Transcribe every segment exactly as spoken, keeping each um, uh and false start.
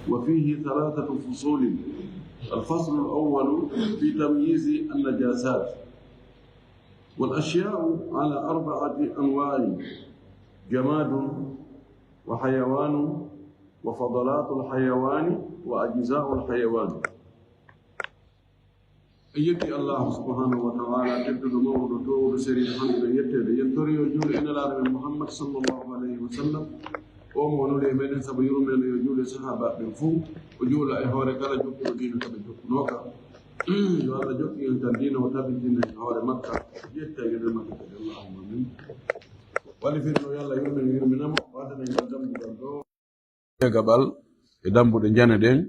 وفيه ثلاثة فصول. الفصل الأول في تمييز النجاسات. والأشياء على أربعة أنواع: جماد، وحيوان، وفضلات الحيوان، وأجزاء الحيوان. En yetti Allahu subhanahu wa ta'ala, tedduɗo mawɗo, toowuɗo seri, hande no yetteede. Yen tori yo juulu e Nelaaɗo men Muhammad sallallahu alayhi wa sallam. O mo nuli e meɗen sabu yurmeende, yo juulu e sahaabaaɓe ɓen fuu. O juula e hoore kala jokkuɗo diina ka ɓe jokkunooka. Yo Allah jokku en kan diina, o tabitina en hoore makka. Yetta e geɗe makka kadi. Allahumma amin. Wali firno yo Allah yurmen, yurminamo, waɗanen ngal dambugal ɗo. Gaɓal e dambuɗe njane ɗen.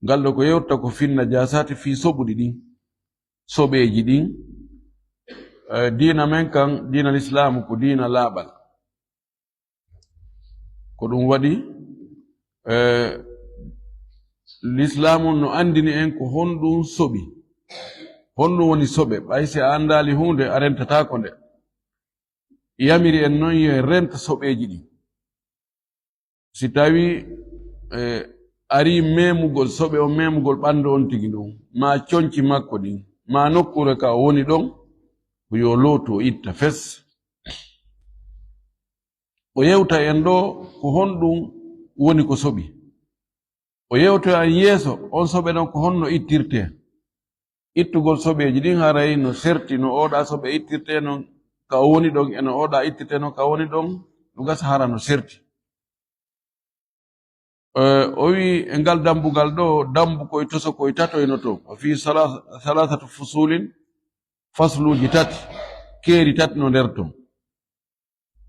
Ngal ɗo ko yewta ko fin najasati fii soɓuɗi ɗin, soɓeeji ɗin. Eh, diina men kan, diina Lislaamu ko diina laaɓal. Ko ɗum waɗi, eh, Lislaamu no anndini en ko honɗum soɓi, honɗum woni soɓe. Ɓay si a anndaali huunde, a rentataako nde. Yamiri en non yo en renta soɓeeji ɗin. Si tawi, eh, ari memugol soɓe on, memugol ɓandu on tigi ndun, ma conci makko ɗin, ma nokkure ka o woni ɗon, ko yo lootu, o itta fes. O yewta en ɗo ko honɗum woni ko soɓi. O yewtoya en yeeso, on soɓe ɗon ko honno ittirte. Ittugol soɓeeji ɗin haray no serti no oɗa soɓe ittirte non ka o woni ɗon, e no oɗa ittirte non ka o woni ɗon, no gasa hara no serti. Eh, o wi e ngal dambugal ɗo, dambu koye toso koye tatoynoto. O fii sala-, salasatu fusulin, fasluuji tati, keeri tati no nder ton.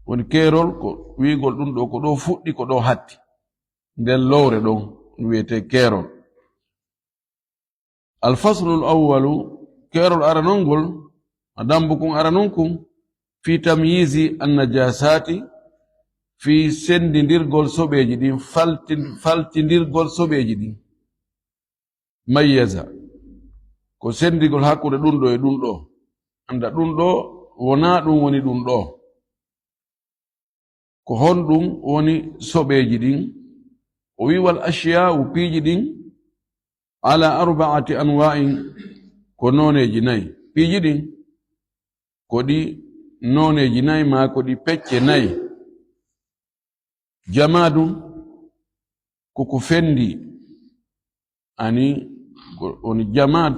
Woni keerol ko wi'gol ɗum ɗo ko ɗo fuɗɗi, ko ɗo hatti. Nden lowre ɗon ɗum wi'etee keerol. Alfaslul awwalu, keerol aranol ngol, a dambu kun aranol kun, fi tamyizi annajasati, fi sendindirgol soɓeeji ɗin, falti-, faltindirgol soɓeeji ɗin. Mayyaza, ko sendigol hakkunde ɗum ɗo e ɗum ɗo. Annda ɗum ɗo wonaa ɗum woni ɗum ɗo. Ko honɗum woni soɓeeji ɗin? O wi, wal ashiya'u, piiji ɗin, ala arba'ati anwa'in, ko nooneeji nayi. Piiji ɗin, ko ɗi nooneeji nayi, maa ko ɗi pecce nayi. Jamaadun, ko ko fendi, ani, ko woni jamaad,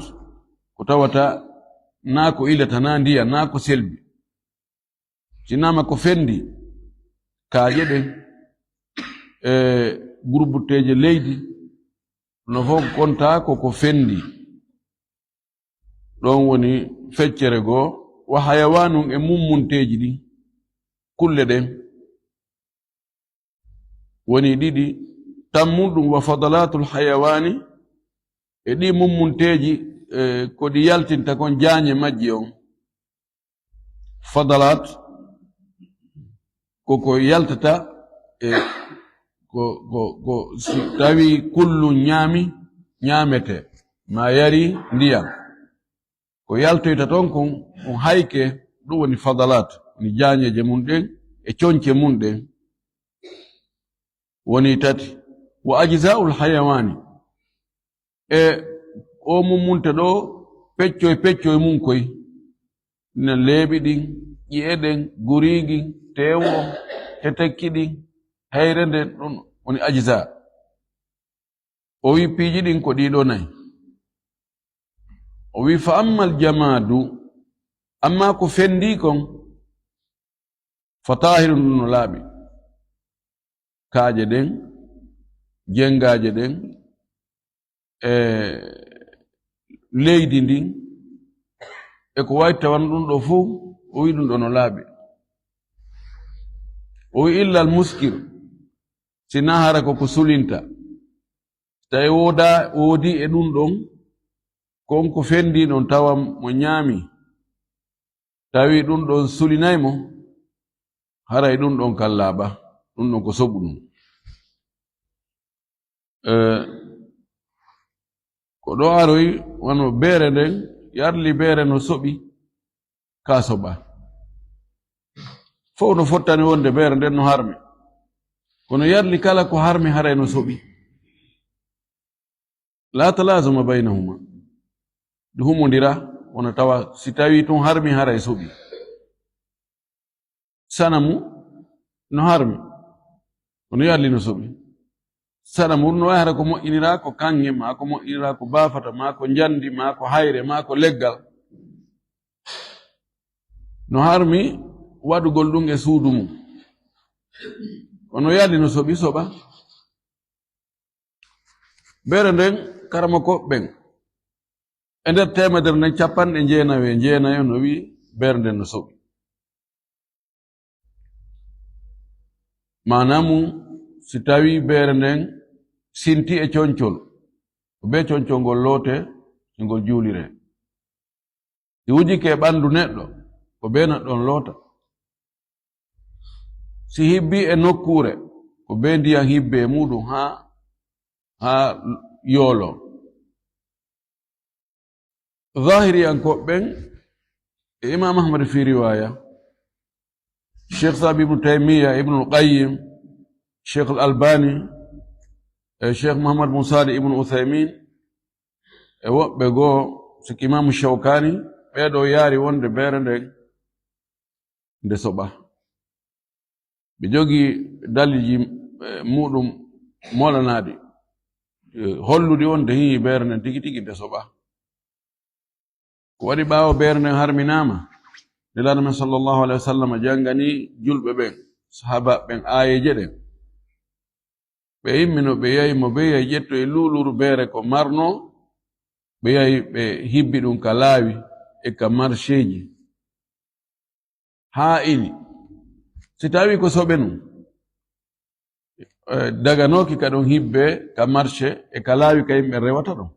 ko tawata naa ko ilata, naa ndiyam, naa ko selbi. Sinama ko fendi, kaaƴe ɗen, e gurbutteeje leydi, no fof konta ko ko fendi. Ɗon woni feccere goo, wa hayawaanun, e mummunteeji ɗin, kulle ɗen. Woni ɗiɗi, tammun ɗum wa fadalatul hayawaani, e ɗi mummunteeji, e, ko ɗi yaltinta kon jaañe majji on. Fadalat, ko ko yaltata, e, ko, ko, ko si tawi kullu ñaami, ñaamete, ma yari ndiyam. Ko yaltoyta ton kon, on hayke, ɗum woni fadalat, woni jaañeeje mum ɗen, e coñce mum ɗen. Woni tati. Wa ajza'ul hayawaani. E o mummunte ɗo, peccoy, peccoy mum koy. Ina leeɓi ɗin, ƴi'e ɗen, guriigi, teewu on, tetekki ɗin, heyre nden, ɗum woni ajza. O wi piiji ɗin ko ɗiɗo nayi. O wi fa ammal jamaadu, amma ko fendi kon, fa taahirun, ɗum no laaɓi. Kaaƴe ɗen, jengaaje ɗen, e leydi ndin, e ko wawi tawan ɗum ɗo fof, o wi ɗum ɗo no laaɓi. O wi illal muskir, si na hara ko ko sulinta. Tawi wooda, woodi e ɗum ɗon, kon ko fendi ɗon tawa mo ñaami, tawi ɗum ɗon sulinay mo, haray ɗum ɗon kan laaɓa, ɗum ɗon ko soɓu ɗum. Eh, ko ɗo aroy wano beere nden, yarli beere no soɓi, ka soɓa. Fof no fottani wonde beere nden no harmi. Kono yarli kala ko harmi haray no soɓi. La talazuma baynahuma. Ɗi humondira, wona tawa si tawi tun harmi haray soɓi. Sanamu no harmi, kono yo alli no soɓi. Sanamu no wawi hara ko moƴƴinira ko kaŋŋe, ma ko moƴƴinira ko bafata, ma ko njandi, ma ko hayre, ma ko leggal. No harmi waɗugol ɗum e suudu mum. Kono yo alli no soɓi soɓa. Beere nden, karamoko ɓen, e nder teemedere nden, capanɗe jeenayo e jeenayo no wi'i beere nden no soɓi. Maanaa mum, si tawi beere nden sinti e concol, ko bee concol ngol loote, si ngol juulire. Si wujike e ɓanndu neɗɗo, ko bee neɗɗo on loota. Si hibbi e nokkuure, ko bee ndiyan hibbe e muuɗum haa, haa yooloo. Zahiriyankooɓe ɓen e Imam Ahmad fi riwaya, Cheikh Islam Ibnu Taymiya, Ibnul Qayyim, Cheikh Al Albani, e Cheikh Muhammad bin Salih Ibnu Uthaymin, e woɓɓe goo, sikki Imamu Shawkani, ɓee ɗoo yaari wonde beere nden nde soɓa. Ɓe jogii dalilji, eh, muuɗum moolanaaɗi, eh, holluɗi wonde hii beere nden tigi tigi nde soɓa. Ko waɗi ɓaawo beere nden harminaama, Nelaaɗo men sallallahu alayhi wa sallam janngani julɓe ɓen, sahaabaaɓe ɓen aayeeje ɗen. Ɓe immino, ɓe yahi mo ɓe yahi ƴetto e luuluru beere ko marno, ɓe yahi ɓe hibbi ɗum ka laawi e ka marcheeji. Haa ili. Si tawi ko soɓe nun, eh, daganooki ka ɗum hibbe ka marché e ka laawi ka yimɓe rewata ɗum.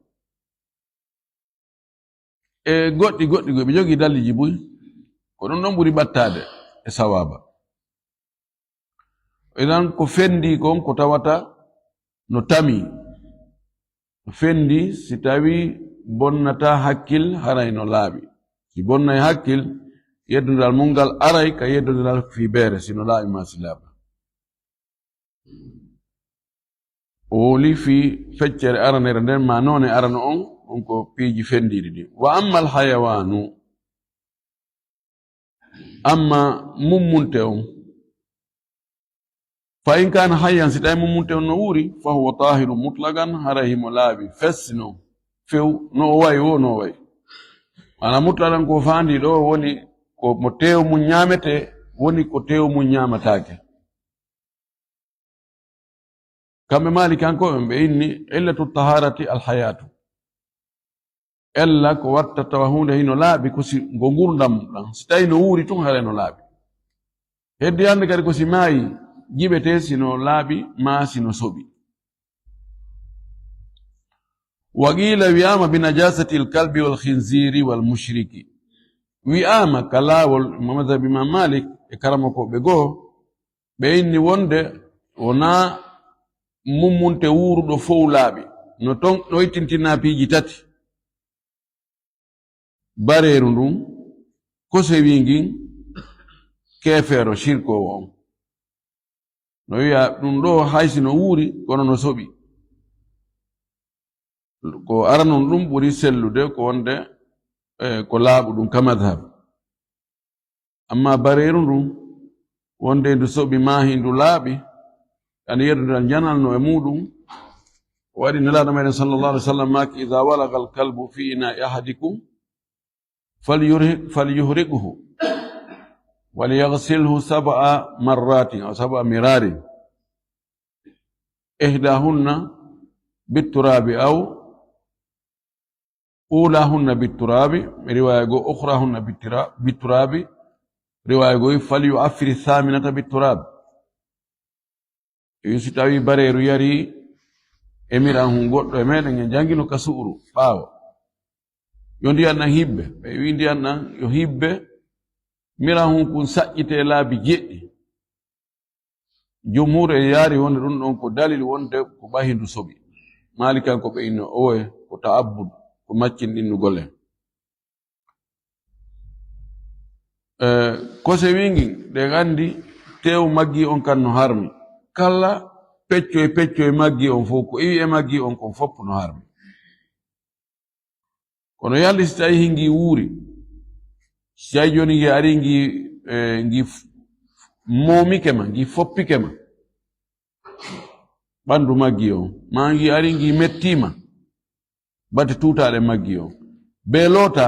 E goɗɗi, goɗɗi, goɗɗi, ɓe jogii dalliiji buy. Ko ɗum ɗon ɓuri ɓattaade e sawaaba. Idan ko fendi kon ko tawata no tami. No fendi si tawi bonnata hakkil haray no laaɓi. Si bonnay hakkil, yeddondiral mun ngal aray ka yeddondiral fii beere, si no laaɓi ma si laaɓa. O woli fii feccere aranere nden, ma noone arano on, on ko piiji fendiiɗi ɗin. Wa ammal hayawaanu, amma mummunte on, fa in kaana hayyan, si tawi mummunte on no wuuri, fa huwa taahirun mutlaqan, haray himo laaɓi, fes no few, no o wayi wo, no o wayi. Maana mutlaqan ko faandi ɗo woni ko mo teew mun ñaamete, woni ko teew mun ñaamataake. Kamɓe Maalikankooɓe ɓe inni illatu taharati alhayatu. Ella ko watta tawa huunde hino laaɓi ko si ngo ngurdam ɗan. Si tawi no wuuri tun haray no laaɓi. Heddi hannde kadi ko si maayi jiɓete si no laaɓi maa si no soɓi. Wa qiila wi'aama bi najasati alkalbi wal khinziri wal mushriki. Wi'aama ka laawol mo madhab Imam Malik e karamokooɓe goo, ɓe inni wonde wonaa mummunte wuuruɗo fow laaɓi. No ton, no ittintinaa piiji tati. Bareeru ndun, kosewi ngin, keefeero, shirkoowo on. No wi'a ɗum ɗo hay si no wuuri, kono no soɓi. Ko aranon ɗum ɓuri sellude ko wonde, eh, ko laaɓuɗum ka madhab. Amma bareeru ndun, wonde ndu soɓi maahi ndu laaɓi, ana yeddodal janalno e muuɗum. O waɗi Nelaaɗo meɗen sallallahu alaihi wasallam maaki, "Idha walaga al-kalbu fi ina'i ahadikum, falyuhri-, falyuhriqhu, walyaghsilhu sab'a marratin, aw sab'a mirarin. Ihdahunna bitturabi, aw ulahunna bitturabi, riwaya go ukhrahunna bittira-, bitturabi, riwaya go falyu'affiri thaminata bitturab." Yo si tawi bareeru yari emiran hun goɗɗo e meɗen, en jangino ka su'uru ɓaawo. Yo ndiyan ɗan hibbe. Ɓe wi ndiyan ɗan yo hibbe, miran hun kun saƴƴite laabi jeɗɗi. Jumhur en yaari wonde ɗum ɗon ko dalil wonde ko ɓahindu soɓi. Maalikankoɓe inno owe ko ta'abbud, ko maccinɗinnu golle. Eh, ko se wingin, ɗen andi tew maggi on kan no harmi. Kala pecco e pecco e maggi on fof, ko iwi e maggi on kon fof no harmi. Kono yalli si tawi hingi wuuri, si tawi jooni ngi ari ngi, eh, ngi f-, momike ma, ngi foppike ma, ɓandu maggi on, ma ngi ari ngi mettima, batte tuutaɗe maggi on, be loota,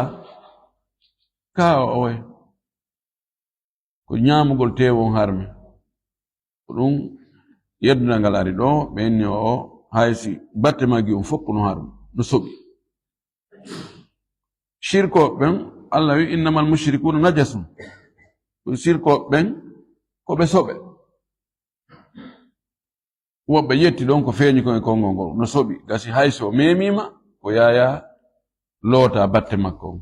ka o oye. Ko ñaamugol teewu on harmi. Ko ɗum yeddungal ngal ari ɗo, ɓe inni o, hay si batte maggi on fof ko no harmi, no soɓi. Shirkooɓe ɓen, Allah wi, "Innamal mushrikuuna najasun." Ko shirkooɓe ɓen, ko ɓe soɓe. Woɓɓe ƴetti ɗon ko feeñi kon e konngol ngol, no soɓi. Gasi hay so o meemiima, ko yaaya loota batte makko on.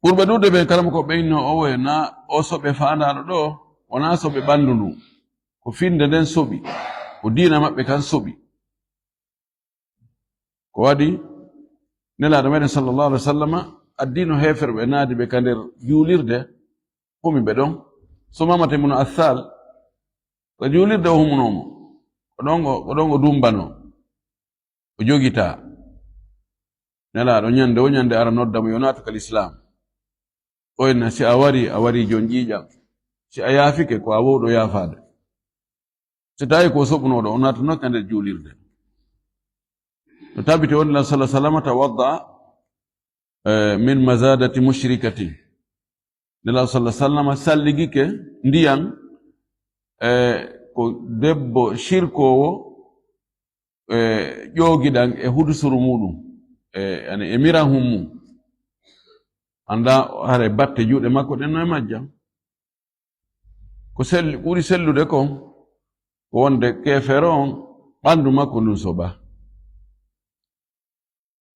Ɓurɓe ɗuuɗde ɓen kala mo ko ɓeyno o e na o soɓe faandaano ɗo, wonaa soɓe ɓanndu ndu. Ko finnde nden soɓi, ko diina maɓɓe kan soɓi. Ko waɗi Nelaaɗo meɗen sallallahu alaihi wa sallama addino heeferɓe naadi ɓe ka nder juulirde, humi ɓe ɗon. Sumamata ibn Assal, ko juulirde o humunoo mo. Ko ɗon o, ko ɗon o dumbanoo. O jogitaa. Nelaaɗo ñande o ñande ara nodda mo yo naatu ka lislaam. O inna si a wari, a wari jon ƴiiƴam. Si a yaafike, ko a wowɗo yaafaade. Si tawi ko soɓunooɗo, o naatanoke nder juulirde. No tabiti on, Nelaaɗo sallallahu alaihi wa sallam tawadda, eh, min mazadati mushrikatin. Nelaaɗo sallallahu alaihi wa sallam salligike ndiyan, eh, ko debbo shirkoowo, eh, ƴoogiɗan e hudusuru muɗum, eh, yani e mirahun mum. Annda hare batte juuɗe makko ɗen no e majjan. Ko sell-, ɓuri sellude kon, ko wonde keefeero on ɓanndu makko ndun soɓa.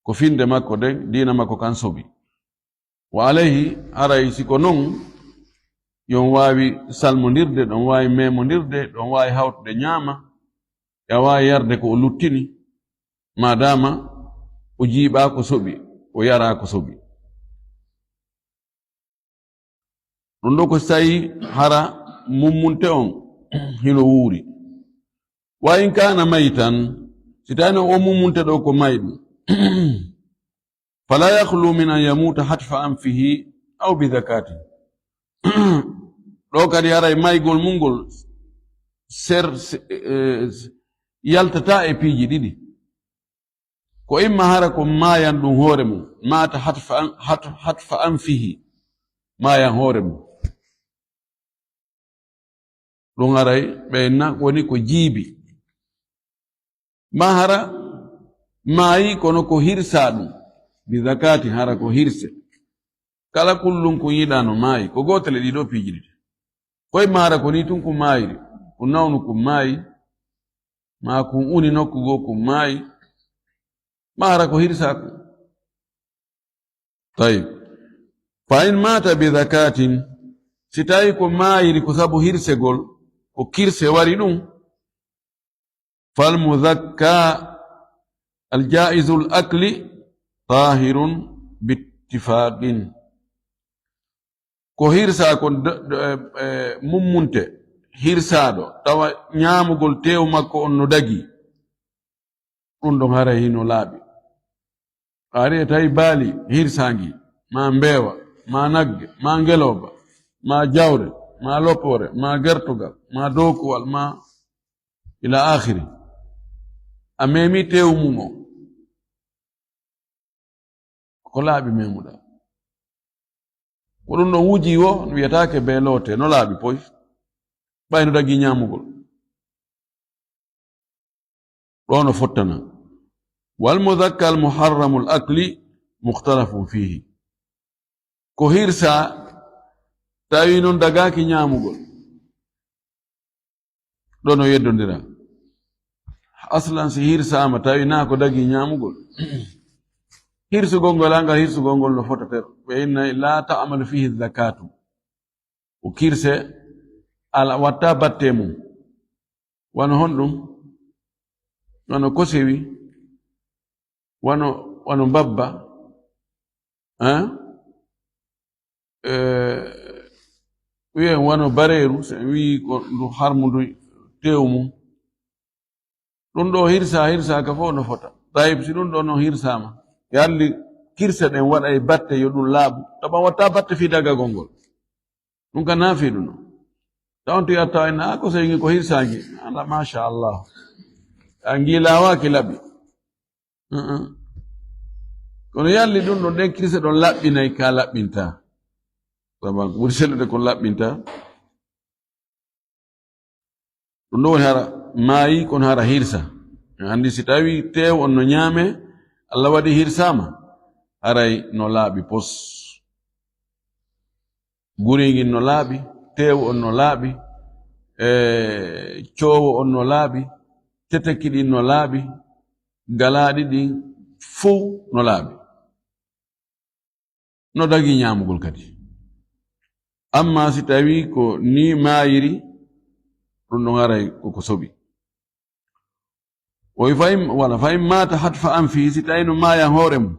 Ko finnde makko nden, diina makko kan soɓi. Wa alayhi, haray si ko non, yon waawi salmondirde, ɗon waawi memondirde, ɗon waawi hawtude ñaama, ya waawi yarde ko o luttini, maadaama o jiiɓaa ko soɓi, o yaraa ko soɓi. Ɗum ɗo ko si tawi hara mummunte on hino wuuri. Wa in kana maytan, si tawino o mummunte ɗo ko mayɗo, fala yakhlu min an yamuta hatfa anfihi aw bi zakatin. Ɗo kadi haray maygol mum ngol ser, se-, eh, yaltata e piiji ɗiɗi. Ko imma hara ko maayan ɗum hoore mum, maata hatfa an-, hat-, hatfa anfihi, maayan hoore mum. Ɗum haray ɓe na woni ko jiibi. Ma hara maayi kono ko hirsa ɗum, bi zakati hara ko hirse. Kala kullum ko yiɗano maayi, ko gootel e ɗiɗo piiji ɗiɗi. Koye maara ko ni tun ko maayiri, ko nawnu ko maayi, ma ko uni nokku goo ko maayi, maara ko hirsa ko. Tayyib. Fa in mata bi zakatin, si tawi ko maayiri ko sabu hirsegol, ko kirse wari ɗum, fal muzakka al jaizul akli tahirun bittifaqin. Ko hirsa kon d-, d-, e, e, mummunte hirsaaɗo, tawa ñaamugol teewu makko on no dagii, ɗum ɗon haray hino laaɓi. A ari e tawi baali hirsaangi, ma mbeewa, ma nagge, ma ngelooba, ma jawre, ma loppoore, ma gertogal, ma dookuwal, ma ila akhiri. A memi teewu mum on. Ko laaɓi memuɗa. Ko ɗum ɗon wuji wo, no wiyataake be loote, no laaɓi poy. Ɓay no dagi ñaamugol. Ɗo no fottana. Wal mudhakka al muharramul akli mukhtalafun fihi. Ko hirsa, tawi non dagaaki ñaamugol. Ɗo no yeddondira. Aslan si hirsaama, tawi na ko dagi ñaamugol. Hirsugol ngol, angal hirsugol ngol no fota ter. Ɓe inna la ta'malu fihi zakatu. O kirse ala watta batte mum. Wano honɗum? Wano kosewi, wano, wano mbabba, hein? Eh, wiyen wano bareeru, so en wii ko ndu harmundu teewu mum. Ɗum ɗo hirsa, hirsaaka fof no fota. Tayib, si ɗum ɗo non hirsaama, yalli kirse ɗen waɗa e batte yo ɗum laaɓu. Taɓa watta batte fii dagagol ngol. Ɗum ka naafi ɗum ɗo. Tawanto yatta en, a ko sey ngi ko hirsaangi. Ala, masha Allah. A ngi laawaaki laɓi. Uh-uh. Kono yalli ɗum ɗon ɗen kirse ɗon laɓɓinay ka laɓɓinta. Saban ko ɓuri sellude kon laɓɓinta. Ɗum ɗon woni hara maayi, kono hara hirsa. En anndi si tawi teew on no ñaame, Allah waɗi hirsaama, haray no laaɓi pos. Guri ngin no laaɓi, teew on no laaɓi, e coowo on no laaɓi, teteki ɗin no laaɓi, galaaɗi ɗin fow no laaɓi. No dagi ñaamugol kadi. Amma si tawi ko ni maayiri, ɗum ɗon haray koko soɓi. O wi fa in, wala fa in maata hatfa anfihi, si tawi no maayan hoore mum.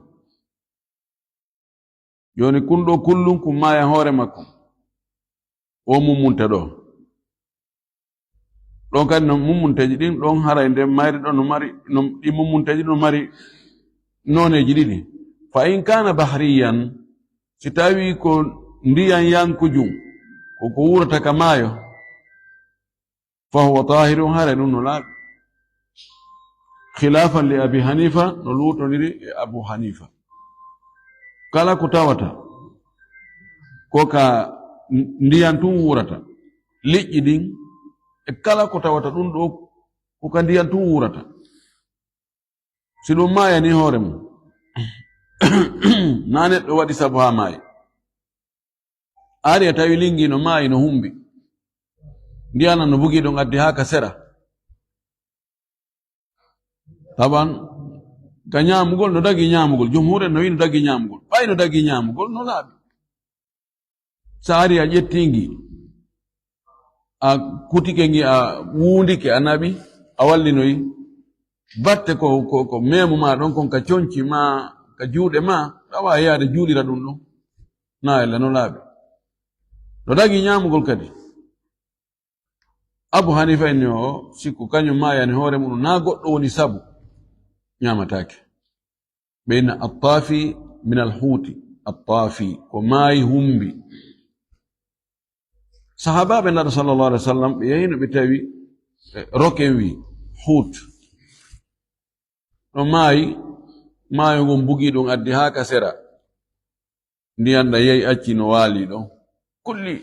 Jooni kun ɗo kullum kun maayan hoore makko. O mummunte ɗo. Ɗon kadi no mummunteeji ɗin, ɗon haray nden mayri ɗon no mari, no, ɗi mummunteeji ɗin no mari nooneeji ɗiɗi. Fa in kana bahriyan, si tawi ko ndiyan yankujum, ko ko wurata ka maayo, fa huwa tahirun, haray ɗum no laaɓi. Khilafan li Abi Hanifa, no luutondiri e Abu Hanifa. Kala ko tawata ko ka n-, ndiyan tun wurata, liƴƴi ɗin, e kala ko tawata ɗum ɗo ko ka ndiyan tun wurata. Si ɗum maayani hoore mum, na neɗɗo waɗi sabu haa maayi. A ari a tawi lingi no maayi, no humbi. Ndiyan no bugi ɗon addi haa ka sera. Taban, ka ñaamugol, no dagi ñaamugol. Jumhuur en no wi'i no dagi ñaamugol. Ɓay no dagi ñaamugol, no laaɓi. Sa ari a ƴetti ngi, a kutike ngi, a wuundike, a naɓi, a wallinoyi. Batte ko, ko, ko meemu ma ɗon kon ka conci ma, ka juuɗe ma, a waawi yaade juulira ɗum ɗon. Na ella no laaɓi. No dagi ñaamugol kadi. Abu Hanifa en o sikku kañum maayani hoore mum, na goɗɗo woni sabu ñaamataake. Ɓe inna attaafi min alhuuti, attaafi ko maayi humbi. Sahaabaaɓe Naaɗo sallallahu alaihi wasallam ɓe yahino ɓe tawi, eh, roken wi huut. No maayi, maayo ngon bugi ɗum addi haa ka sera. Ndiyan ɗan yahi acci no waali ɗon. Kulli.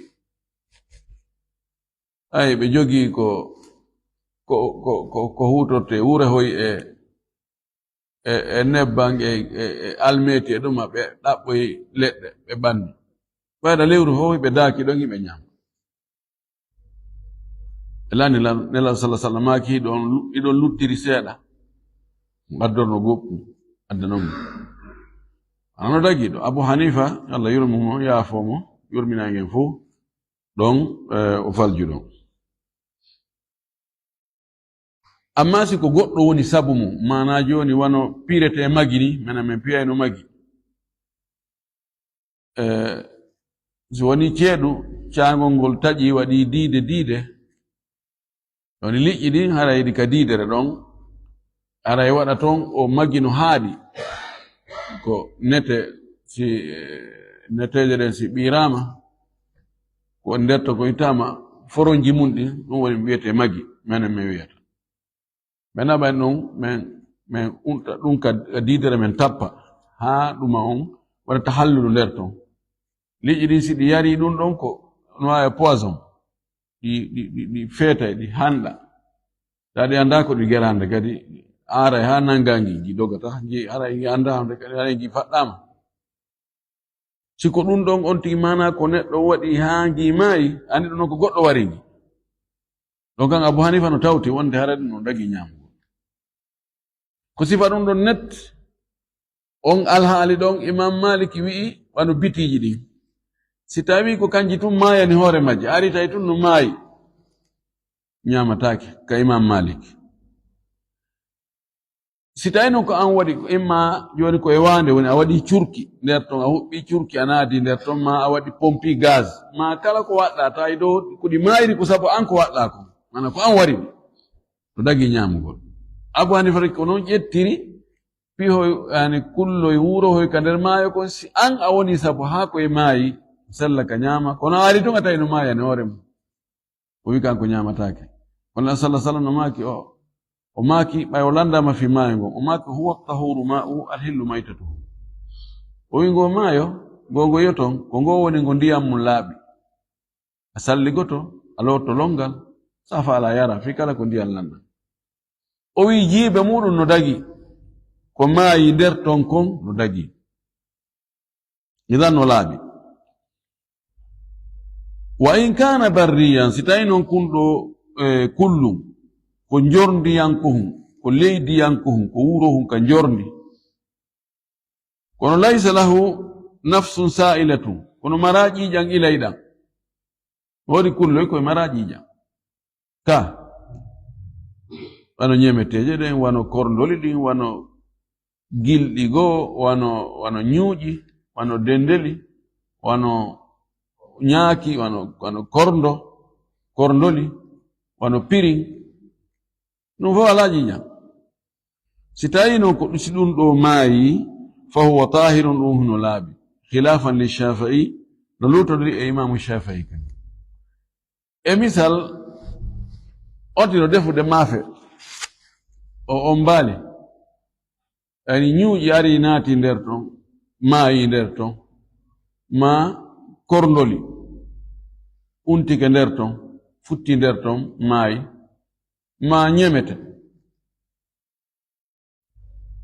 Ay, ɓe jogii ko, ko, ko, ko, ko huutorte, wurehoy e, e, e nebban e, e, e almeti e ɗuma, ɓe ɗaɓɓoyi leɗɗe, ɓe ɓanni. Ɓayda lewru fof ɓe daaki ɗon, hiɓe ñaama. Ɓe lani lan, Nelal sallallahu alaihi wasallam maaki, hiɗon lu-, hiɗon luttiri seeɗa. Ɓaddorno goɗɗum, addanon mo. Ano dagi ɗo, Abu Hanifa, Allah yurmo mo, yaafo mo, yurminangen fof. Ɗon, eh, o falju ɗon. Amma si ko goɗɗo woni sabu mum, maanaa jooni wano pirete magi ni, menen min piyayno magi. Eh, si woni ceeɗu, caangol ngol taƴi, waɗi diide, diide, woni liƴƴi ɗin, haray ɗi ka diidere ɗon, haray waɗa ton o magi no haaɗi. Ko nete, si, eh, neteeje ɗen si ɓiiraama, ko nder to ko ittaama foronji mum ɗin, ɗum woni wiyetee magi, menen min wiyata. Ɓe naɓa en ɗum, min, min unta ɗum ka, ka diidere, min tappa, haa ɗuma on waɗa tahallulu nder ton. Liƴƴi ɗin, si ɗi yari ɗum ɗon, ko no waawi poison, ɗi, ɗi, ɗi, ɗi feetay, ɗi hanɗa. Taa ɗi anndaa ko ɗi geraande kadi, aaray haa nanngaa ngi, ngi dogata, ngi haray ngi anndaa hande kadi, haray ngi faɗɗaama. Si ko ɗum ɗon on tigi, maanaa ko neɗɗo waɗi haa ngi maayi, anndi ɗum ɗon ko goɗɗo wari ngi. Ɗon kan Abu Hanifa no tawti wonde hara ɗum no dagi ñaamugol. Ko sifa ɗum ɗon net, on alhaali ɗon, Imam Malik wi'i, wano bitiiji ɗin. Si tawi ko kanji tun maayani hoore majji, ari tawi tun no maayi, ñaamataake ka Imam Malik. Si tawi non ko an waɗi, ko imma jooni ko e waande woni, a waɗi curki nder ton, a huɓɓi curki, a naadi nder ton, ma a waɗi pompi gaz, ma kala ko waɗɗa, tawi ɗo ko ɗi maayri ko sabu an ko waɗɗa ko, mana ko an wari ɗi, to dagi ñaamugol. Abu Hanifa ko non ƴettiri, pihoy, yani kulloy wurohoy ka nder maayo kon, si an a woni sabu haa koye maayi, sella ka ñaama, kono a ari tun a tawi no maayi yani hoore mum. O wi kanko ñaamataake. Kono Nabi sallallahu alaihi wasallam no maaki o, o maaki, ɓay o landaama fi maayo ngon, o maaki, "Huwa tahuru ma'u, alhillu maitatuhu." O wi ngo maayo, ngo ngo yoton, ko ngo woni ngo ndiyam mum laaɓi. A salligoto, a looto longal, safa ala yara, fi kala ko ndiyam landan. O wi jiibe muɗum no dagi, ko maayi nder ton kon no dagi. Idan no laaɓi. Wa in kana barriyan, si tawi non kun ɗo, eh, kullum, ko njorndiyankohum, ko leydiyankohum, ko wurohum ka njorndi. Kono laysa lahu nafsun sa'ilatun, kono mara ƴiiƴan ilayɗan. Woodi kulloy koye mara ƴiiƴan. Ka, wano ñemeteeje ɗen, wano korndoli ɗin, wano gilɗi goo, wano, wano ñuuƴi, wano dendeli, wano ñaaki, wano, wano korndo, korndoli, wano pirin. Ɗum fof alaa ƴiiƴan. Si tawi noon ko ɗum, si ɗum ɗo maayi, fa huwa tahirun, ɗum hino laaɓi. Khilafan li Shafi'i, no luutodiri e Imaamu Shafi'i kan. E misal, on tino defude maafe, o, on mbaali. Yani ñuuƴi ari naati nder ton, maayi nder ton, ma korndoli untike nder ton, futti nder ton, maayi, ma ñemete.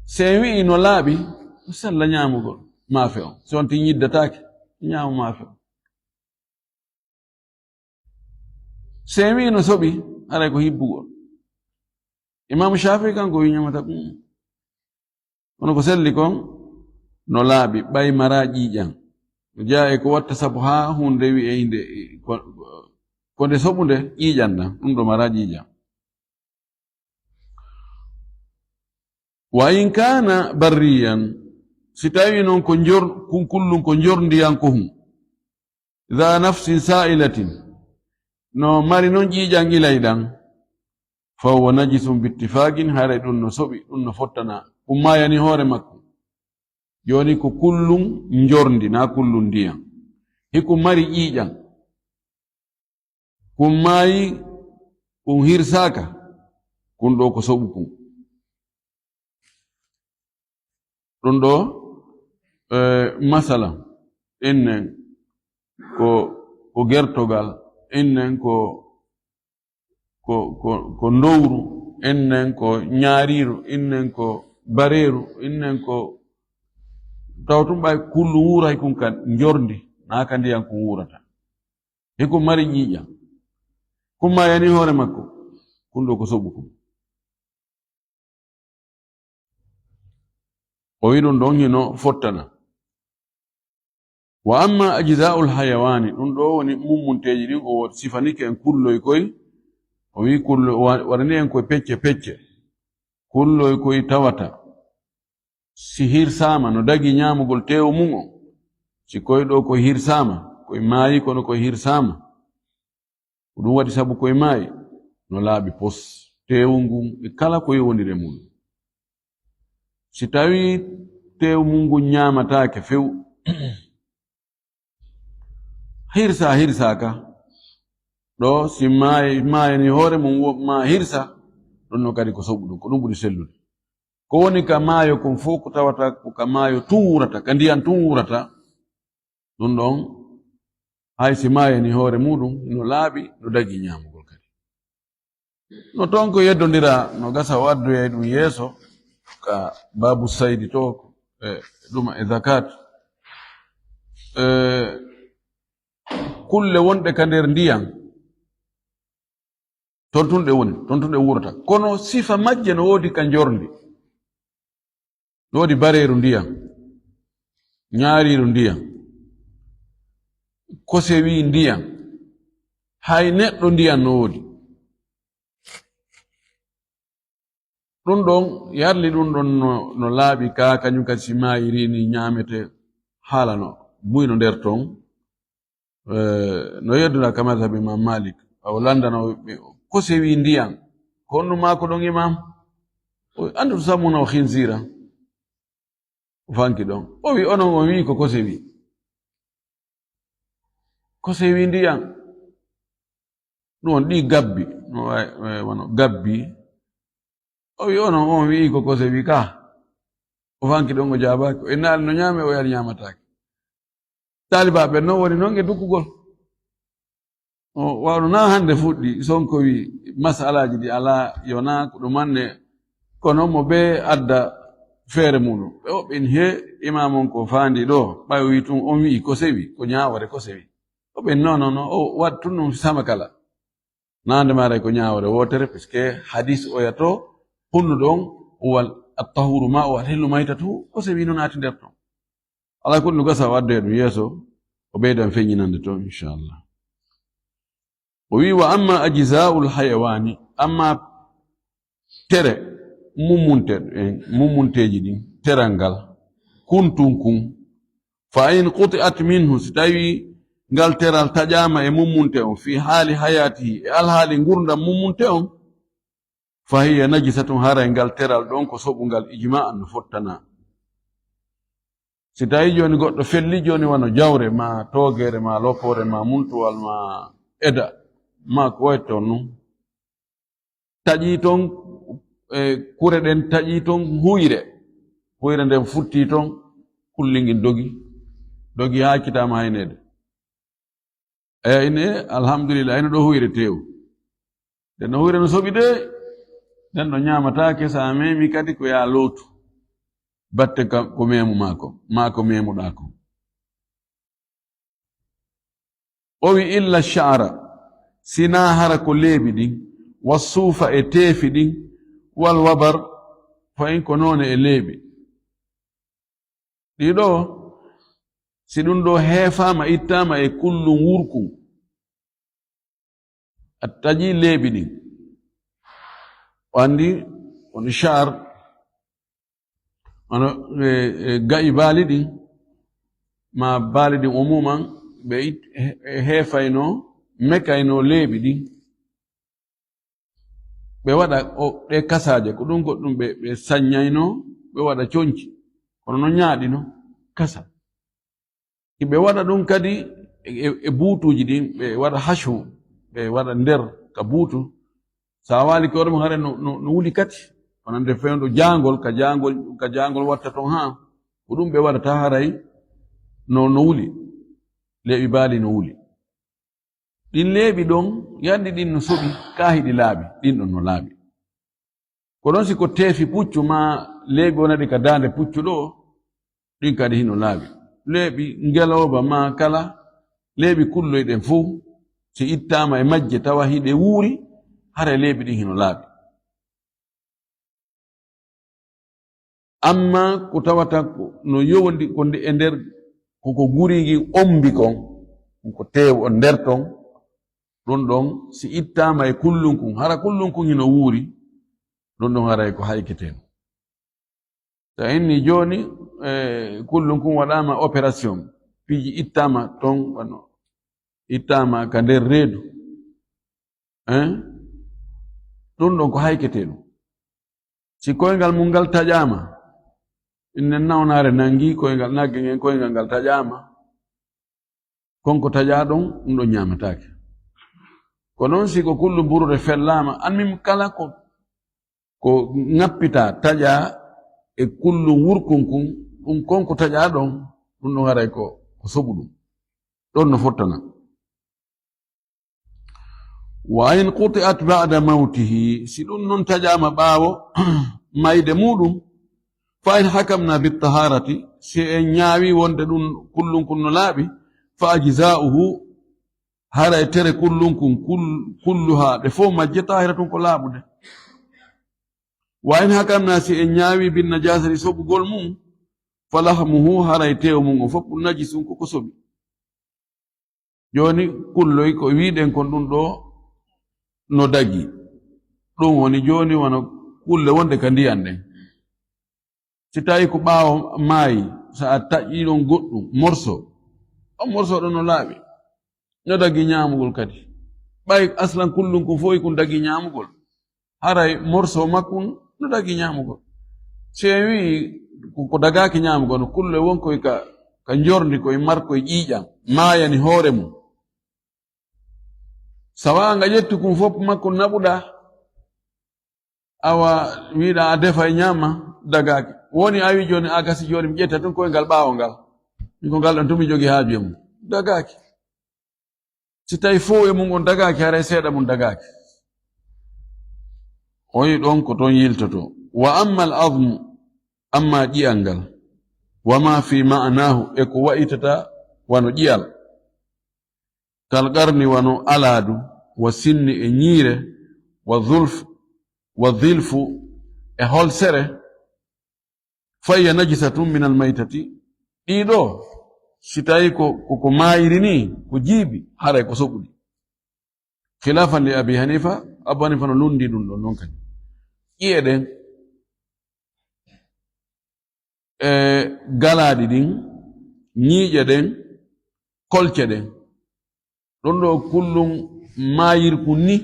Si en wi'i no laaɓi, o sella ñaamugol maafe on. Si on tin ñiddataake, ñaama maafe on. Si en wi'i no soɓi, haray ko hibbugol. Imaamu Shaafi'i kanko wi'i ñamata ɗum. Kono ko selli kon, no laaɓi, ɓay maraa ƴiiƴan. No jeyaa e ko watta sabu haa huunde wi'ee nde, ko, ko nde soɓunde ƴiiƴan na, ɗum ɗo maraa ƴiiƴan. Wa in kaana barriyan, si tawii non ko njor-, kun kullum ko njorndiyankohun, dha nafsin sa'ilatin, no mari non ƴiiƴan ilayɗan, fa huwa najisun bittifaqin, haray ɗum no soɓi, ɗum no fottana, ɗum maayani hoore makko. Jooni ko kullum njorndi, naa kullum ndiyan. Hiko mari ƴiiƴan. Kun maayi, kun hirsaaka, kun ɗo ko soɓu kun. Ɗum ɗo, eh, masala, innen ko, ko gertogal, innen ko, ko, ko, ko ndowru, innen ko ñaariiru, innen ko bareeru, innen ko taw tum ɓay kullu wuuray kun kan njorndi, naa ka ndiyan kun wuurata. Hiko mari ƴiiƴan. Kun maayani hoore makko. Kun ɗo ko soɓu kun. O wi ɗum ɗon hino fottana. Wa amma ajza'ul hayawaani, ɗum ɗo woni mummunteeji ɗin, o sifanike en kulloy koy. O wi kullo-, wa-, waɗani en koy pecce pecce. Kulloy koy tawata si hirsaama, no dagi ñaamugol teewu mum on. Si koy ɗo koy hirsaama, koy maayi kono koy hirsaama. Ko ɗum waɗi sabu koy maayi, no laaɓi pos. Teewu ngun e kala ko yowondiri e mum. Si tawii teewu mum ngun ñaamataake few, hirsa, hirsaaka. Ɗo, si maay-, maayani hoore mum wo-, ma hirsa, ɗum no kadi ko soɓu ɗum, ko ɗum ɓuri sellude. Ko woni ka maayo kon fof, ko tawata ko ka maayo tun wurata, ka ndiyan tun wurata, ɗum ɗon, hay si maayani hoore muɗum, no laaɓi, no dagi ñaamugol kadi. No toon ko yeddondira, no gasa o addoyay ɗum yeeso, ka baabu saydi to, e ɗuma e zakat. E, kulle wonɗe ka nder ndiyan, toon tun ɗe woni, toon tun ɗe wuurata. Kono sifa majje no woodi ka njorndi. No woodi bareeru ndiyan, ñaariiru ndiyan, kosewi ndiyan, hay neɗɗo ndiyan no woodi. Ɗum ɗon, yarli ɗum ɗon no, no laaɓi ka, kañum kadi si maayiri ni ñaamete, haala no buyno nder ton. Eh, no yedduna ka mazhab Imam Malik. O landano ɓe, ko sewi ndiyan. Ko honɗum maako ɗon, Imam? O andude samuna o khinzira. O fanki ɗon. O wi, "Onon on wi'i ko kosewi. Kosewi ndiyan. Ɗum on ɗi gabbi." No wa-, wa-, wano gabbi. O wi, "Onon on wi'i ko kosewi ka." O fanki ɗon, o jaabaaki. O innaali no ñaame, o yari ñaamataake. Taalibaaɓe non woni non e duggugol. O wawno na hannde fuɗɗi, Sonko wi masalaaji ɗi alaa, yona ko ɗum anne, kono mo ɓe adda feere muɗum. Ɓe woɓɓe in he imam on ko faandi ɗo, ɓay o wi tun on wi'i ko sewi, ko ñaawore ko sewi. Woɓɓe non, non, non, o waɗ tun ɗum sama kala. Nande maare ko ñaawore wootere, parce que hadis oya to, hunnuɗo on, wal at-tahuru ma, wal hillu maytatu, ko sewi non naati nder ton. Ala kulli, no gasa o addoya ɗum yeeso, o ɓeydan feññinande to, inchallah. O wi, "Wa amma ajza'ul hayawani, amma tere mummunte, eh, mummunteeji ɗin, teral ngal, kuntun kun, fa in quti'at minhu, si tawi ngal teral taƴaama e mummunte on, fi haali hayatihi, e alhaali ngurdam mummunte on, fa hiya najisatun, haray ngal teral ɗon ko soɓungal ijma'an no fottana." Si tawi jooni goɗɗo felli jooni wano jawre, ma toogere, ma lokoore, ma muntuwal, ma eda, ma ko wayi ton nun, taƴi ton, e kure ɗen taƴi ton huyre, huyre nden futti ton, kulli ngin dogi, dogi haa kitaama hayneede. Eya, ine, alhamdulillah, ino ɗo huyre tew. Nden no huyre no soɓi de, nden no ñaamataake, sa memi kadi ko yaa lootu. Batte ka, ko memu maako, maa ko memuɗaa ko. O wi, "Illa sha'ra, sinaa hara ko leeɓi ɗin, wa suufa e teefi ɗin, wal wabar, fayin ko noone e leeɓi." Ɗiɗo, si ɗum ɗo heefaama, ittaama e kullum wurkun, a taƴi leeɓi ɗin, o anndi woni sha'ar, wano, e, e, ga'i baali ɗin, ma baali ɗin umuman, ɓe it-, he-, heefayno, mekayno leeɓi ɗin. Ɓe waɗa o, ɗe kasaaje, ko ɗum goɗɗum ɓe, ɓe saññayno, ɓe waɗa conci. Kono no ñaaɗi no kasa. Ɓe waɗa ɗum kadi e, e, e buutuuji ɗin, ɓe waɗa hacu, ɓe waɗa nder ka buutu. Sa waali ko ɗum hare no, no, no wuli kadi. Wonande fewndo jaangol, ka jaangol, ka jaangol watta ton haa. Ko ɗum ɓe waɗata haray no, no wuli. Leeɓi baali no wuli. Ɗin leeɓi ɗon, yandi ɗin no soɓi, kaa hiɗi laaɓi, ɗin ɗon no laaɓi. Ko ɗon si ko teefi puccu maa leeɓi wonadi ka daande puccu ɗo, ɗin kadi hino laaɓi. Leeɓi ngelooba maa kala, leeɓi kulloy ɗen fow, si ittaama e majje tawa hiɗe wuuri, haray leeɓi ɗin hino laaɓi. Amma ko tawata ko no yowondi ko nde e nder ko, ko guri ngi ombi kon, ko teew o nder ton, ɗon ɗon si ittaama e kullun kun, hara kullun kun hino wuuri, ɗon ɗon haray ko hayketen. Ta inni jooni, eh, kullun kun waɗaama opération, piiji ittaama ton, wano ittaama ka nder reedu. Hein? Ɗum ɗon ko hayketee ɗum. Si koyngal mum ngal taƴaama, innen nawnaare nanngi koyngal, nagge ngen koyngal ngal taƴaama, kon ko taƴaa ɗon, ɗum ɗon ñaametaake. Ko noon si ko kullu mburude fellaama, an min kala ko, ko ŋappitaa, taƴaa e kullu wurkun kun, ɗum kon ko taƴaa ɗon, ɗum ɗon haray ko, ko soɓu ɗum. Ɗon no fottana. Wa in quti'at ba'da mawtihi, si ɗum non taƴaama ɓaawo mayde muuɗum, fa in hakamna bit taharati, si en ñaawi wonde ɗum kullun kun no laaɓi, fa ajza'uhu, haray tere kullun kun, kul-, kulluha, ɗe fof majje tahiratun ko laaɓude. Wa in hakamna, si en ñaawi bin najasati soɓugol mum, fa lahmuhu, haray tew mum on fof najisun ko ko soɓi. Jooni, kulloy ko wiiɗen kon ɗum ɗo no dagi. Ɗum woni jooni wano kulle wonde ka ndiyan ɗen. Si tawi ko ɓaawo maayi, so a taƴi ɗon goɗɗum, morso, on morso ɗon no laaɓi, no dagi ñaamugol kadi. Ɓay aslan kullum kun fof kun dagi ñaamugol, haray morso makkun no dagi ñaamugol. Si en wi'i ko, ko dagaaki ñaamugol, no kullu e won koy ka, ka njorndi, koye marko e ƴiiƴam, maayani hoore mum. Sawa nga ƴettu kun fof makko naɓuɗaa, awa wiɗa a defa e ñaama, dagaaki. Woni a wi jooni a gasi jooni mi ƴetta tun koyngal ɓaawo ngal. Min ko ngal ɗon tun mi jogi haaju e mum. Dagaaki. Si tawi fow e mum on dagaaki, haray seeɗa mum dagaaki. Oyi ɗon ko toon yiltotoo. Wa amma al azmu, amma ƴi'al ngal, wa ma fi ma'nahu, e ko wa'itata wano ƴi'al, kal qarni, wano alaadu, wa sinni, e ñiire, wa zulf, wa zilfu, e holsere, fa hiya najisatun min al maytati. Ɗiɗo, si tawi ko, ko, ko maayiri ni, ko jiibi, haray ko soɓuɗi. Khilafan li Abi Hanifa, Abu Hanifa no lundi ɗum ɗon non kadi. Ƴi'e ɗen, e galaaɗi ɗin, ñiiƴe ɗen, kolce ɗen. Ɗum ɗo kullum maayirkun ni,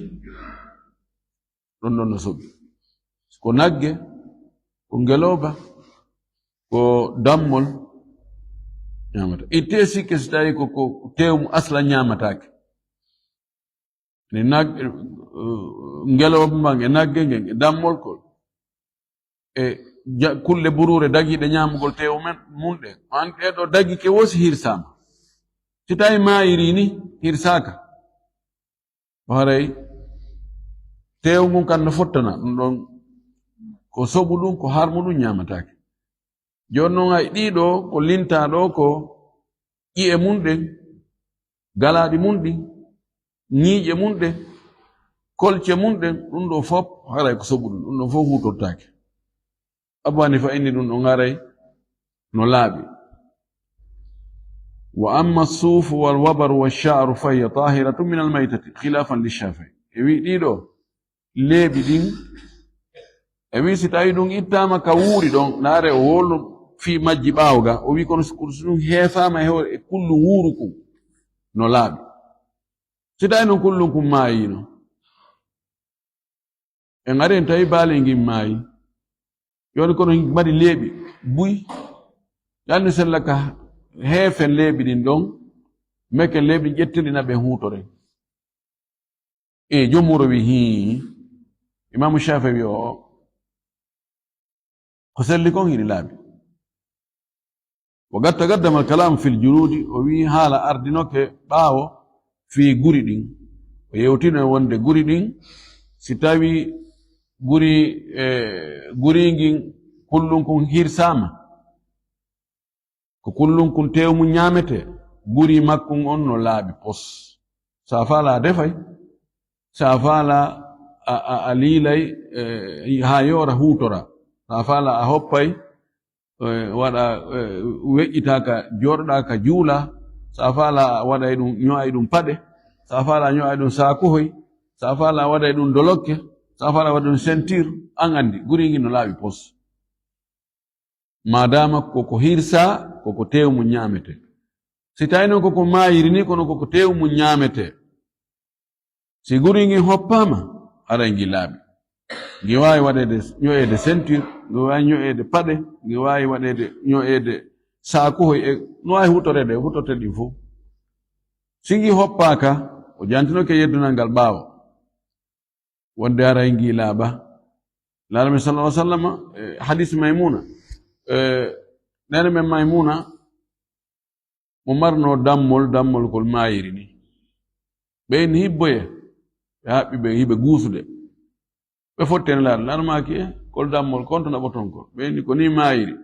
ɗum ɗon no soɓi. Ko nagge, ko ngelooba, ko dammol ñaamata. Itte sikke si tawi ko, ko tew mum asla ñaamataake. Ni nag-, eh, ngelooba mban e nagge ngen e dammol kol. E ja-, kulle buruure dagiiɗe ñaamugol teewu men, mum ɗen. An ɗee ɗoo dagi ke wo si hirsaama. Si tawi maayiri ni hirsaaka. O haray teewu ngun kan no fottana. Ɗum ɗon ko soɓu ɗum, ko harmu ɗum ñaamataake. Jooni non hay ɗii ɗoo ko lintaa ɗoo ko ƴi'e mum ɗen, galaaɗi mum ɗin, ñiiƴe mum ɗen, kolce mum ɗen, ɗum ɗoo fof haray ko soɓu ɗum, ɗum ɗoo fof huutortaake. Abu Hanifa inni ɗum ɗon haray no laaɓi. Wa amma suufu wal wabaru wa sha'ru fa hiya tahiratun min al maytati, khilafan li Shafi'i. E wi ɗii ɗoo, leeɓi ɗin. E wi si tawi ɗum ittaama ka wuuri ɗon, naare o wolo fii majji ɓaawo ga, o wi kono si ɗum heefaama e hoore e kullu wuuru kun, no laaɓi. Si tawi non kullum kun maayino, en ari en tawi baali ngin maayi. Yoni kono hin mari leeɓi buy. Yanni sella ka heefen leeɓi ɗin ɗon, meken leeɓi ɗin ƴetten ɗin aɓe huutoren. E jomhuro wi hii, Imaamu Shaafi'i wi o, ko selli kon hini laaɓi. Wa qad taqaddama al-kalaam fil juluudi, o wi haala ardinoke ɓaawo fii guri ɗin. O yewtino e wonde guri ɗin, si tawi guri, e, guri ngin kullum kun hirsaama, ko kullum kun teewu mum ñaametee, guri makkun on no laaɓi pos. Sa faala a defay, sa faala a, a, a liilay, e, haa yoora huutora. Sa faala a hoppay, e, waɗa, e, weƴƴitaa ka jooɗoɗaa ka juulaa. Sa faala a waɗay ɗum, ño'ay ɗum paɗe. Sa faala a ño'ay ɗum saakuhoy. Sa faala a waɗay ɗum dolokke. Sa faala a waɗay ɗum ceinture. An anndi, guri ngin no laaɓi pos. Maadaama ko ko hirsaa, ko ko teewu mum ñaametee. Si tawi noon ko ko maayiri ni, kono ko ko teewu mum ñaametee. Si guri ngin hoppaama, haray ngi laaɓi. Ngi waawi waɗeede, ño'eede ceinture, ngi waawi ño'eede paɗe, ngi waawi waɗeede, ño'eede saakuhoy e, no waawi huutoreede, huutortee ɗin fof. Si ngi hoppaaka, o jantinoke yeddunal ngal ɓaawo. Wonde haray ngi laaɓa. Laaɗo men sallallahu alaihi wasallam, e, hadis Maymuna. E, neene men Maymuna, mo marno dammol, dammol kol maayiri ni. Ɓe inni hibboya, ɓe haɓɓi ɓe hiɓe guusude. Ɓe fotti en laaɗo, laaɗo maaki e, kol dammol, kon to naɓoton kol. Ɓe inni ko ni maayiri.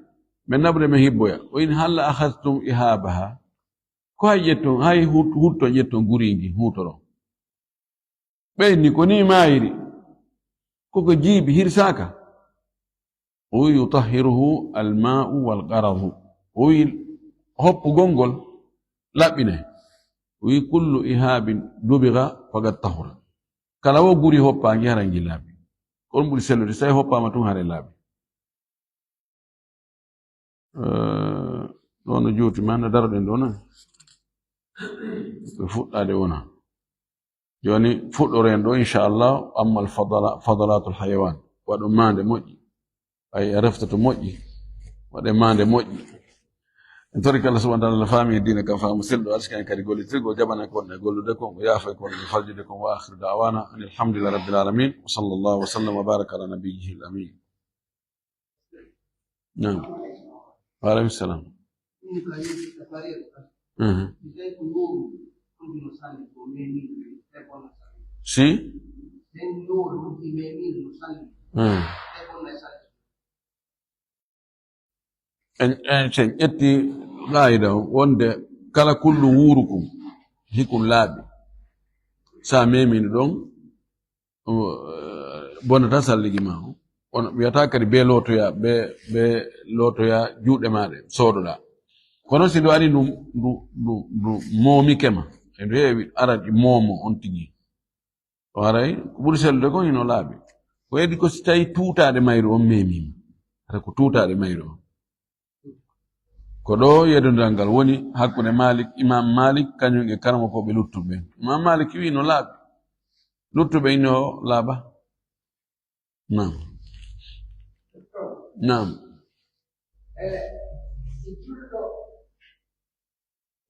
Men naɓude men hibboya. O inni hal akhadhtum ihabaha. Ko hay ƴetton, hay hut-, hutton ƴetton guri ngi, huutoron. Ɓe inni ko ni maayiri, koko jiibi, hirsaaka. O wi, yutahhiruhu alma'u wal qararu. O wi, hoppugol ngol laɓɓinay. O wi, kullu ihabin dubiga faqad tahura. Kala wo guri hoppaangi, hara ngi laaɓi. Kon ɓuri sellude, so tawi hoppaama tun, hara laaɓi. Eh, ɗo no juuti, ma no daroɗen ɗo na. Ɓe fuɗɗaade wona. Jooni fuɗɗoren ɗo, inchallah, amma al fadala-, fadalatul hayawan. Waɗo maande moƴƴi. Ay, a refta to moƴƴi, waɗe maande moƴƴi. En torike Allah subhanahu wa ta'ala, faami e diina kan faamu selɗo, arsika en kadi gollitirgol, jaɓana ko wonɗen gollude kon, o yaafa ko wonɗen faljude kon. Wa akhiru da'wana anil hamdulillahi rabbil alamin. Wa sallallahu wa sallam wa baraka ala nabiyyihi al amin. Naam. Wa alaykum salam. Mhm. Si? Mhm. En, en, si en ƴetti qaayida on, wonde kala kullu wuurukum, hikun laaɓi. Sa memino ɗon, o, eh, bonata salligi ma o. On wiyata kadi be lootoya, be, be lootoya juuɗe maɗa, soodoɗa. Kono si ndu ari ndu, ndu, ndu, ndu moomike ma, e ndu heewi ara ɗi moomo on tigi. O haray, ko ɓuri sellude kon hino laaɓi. Ko heedi ko si tawi tuutaɗe mayru on memima. Hara ko tuutaɗe mayru on. Ko ɗo yeddondiral ngal woni hakkunde Malik, Imam Malik, kañum e karamokooɓe luttuɓe. Imam Malik wi no laaɓi. Luttuɓe ino laaɓa. Naam. Naam. Eh, si julɗo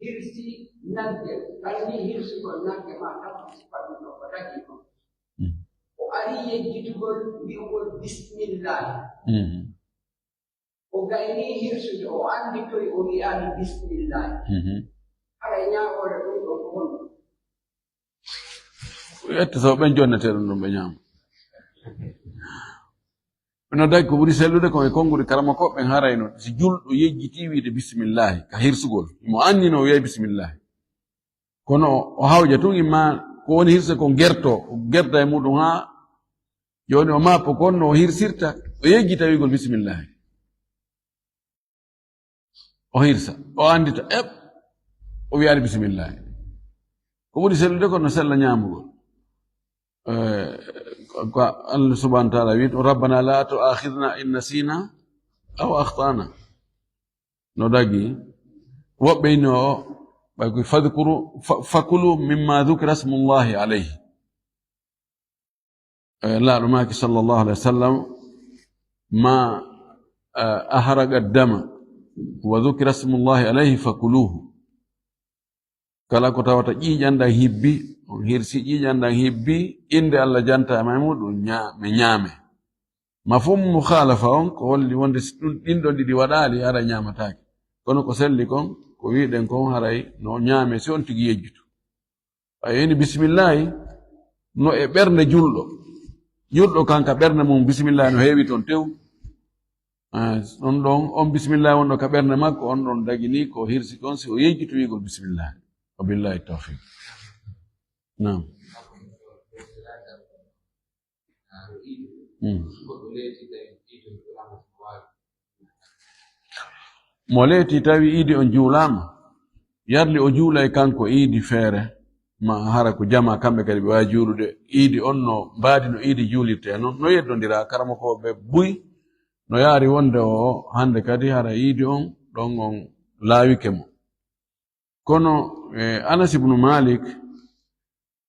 hirsi nagge, ɓay ni hirsugol nagge ma tan, si faɗɗuno ko dagi kon. Mm. O ari yejjitugol wi'ugol bismillah. Mhm. O gayni hirsude, o anndi toy o wi'aani bismillah. Mhm. Haray ñaawoore ɗum ɗo ko honɗum? Ƴetta so ɓen jonnete ɗum ɗum ɓe ñaama. No dañ ko ɓuri sellude kon e konguɗi karamokooɓe ɓen harayno si julɗo yejjiti wiide bisimillahi ka hirsugol, mo anndino o wi'ay bisimillahi. Kono o hawja tun imma ko woni hirse kon gerto, o gerta e muɗum haa jooni o maappo kon no o hirsirta, o yejjita wi'ugol bisimillahi. O hirsa, o anndita, eɓ, o wi'aani bisimillahi. Ko ɓuri sellude ko no sella ñaamugol. Eh, ko, ko Allah subhanahu wa ta'ala wi'i, "Rabbana la tu'akhidhna in nasina aw akhtana." No dagi, woɓɓe ino, ɓay ko fadhkuru, fa-, fakulu mimma dhukira smullahi alayhi. Eh, Laaɗo maaki sallallahu alayhi wa sallam, "Ma, eh, ahraqa dama wa dhukira smullahi alayhi fakuluhu." Kala ko tawata ƴiiƴan ɗan hibbi, on hirsi ƴiiƴan ɗan hibbi, innde Allah janta e muɗum, ñaa-, ɓe ñaame. Mafhum mukhalafa on, ko holli wonde si ɗum, ɗin ɗon ɗiɗi waɗaali, hara ñaamataake. Kono ko selli kon, ko wi'uɗen kon, haray no ñaame si on tigi yejjitu. A yeeni bisimillahi, no e ɓernde julɗo. Julɗo kanka ɓernde mum bisimillahi no heewi ton tew. Ah, on ɗon, on bisimillahi wonɗo ka ɓernde makko, on ɗon dagini ko hirsi kon si o yejjitu wi'ugol bisimillahi. Wa billahi tawfiq. Naam. Mm. Mo leeti tawi iidi on juulaama, yarli o juulay kanko iidi feere, ma hara ko jama kamɓe kadi ɓe waawi juulude iidi on no mbaadi no iidi juulirte non, no yeddondira karamokooɓe buy, no yaari wonde o hannde kadi hara iidi on ɗon on laawike mo. Kono, eh, Anas ibnu Malik,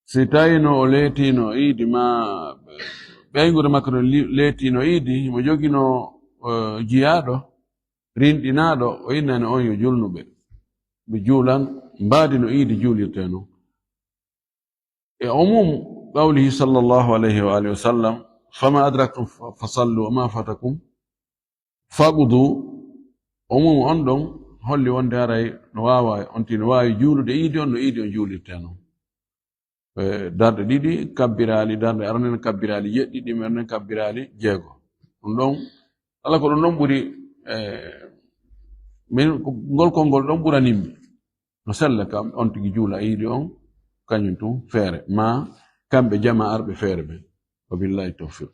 si tawino o leetino iidi ma ɓeynguure makko no li-, leetino iidi, himo jogino, eh, jiyaaɗo, rinɗinaaɗo, o innani on yo julnuɓe. Ɓe juulan, mbaadi no iidi juulirte non. E umum qawlihi sallallahu alayhi wa alihi wa sallam, "Fama adraktum fa, fasallu, wa ma fatakum faqdu." Umum on ɗon holli wonde haray no waawa, on tigi no waawi juulude iidi on, no iidi on juulirte non. E darɗe ɗiɗi kabbiraali, darɗe arane kabbiraali jeɗɗi, ɗiɗi arane kabbiraali jeego. Ɗum ɗon, ala ko ɗum ɗon ɓuri, e, min, ngol konngol ɗon ɓuranimmi. No sella kam, on tigi juula iidi on, kañum tun feere. Ma kamɓe jama arɓe feere ɓen. Wa billahi tawfiq.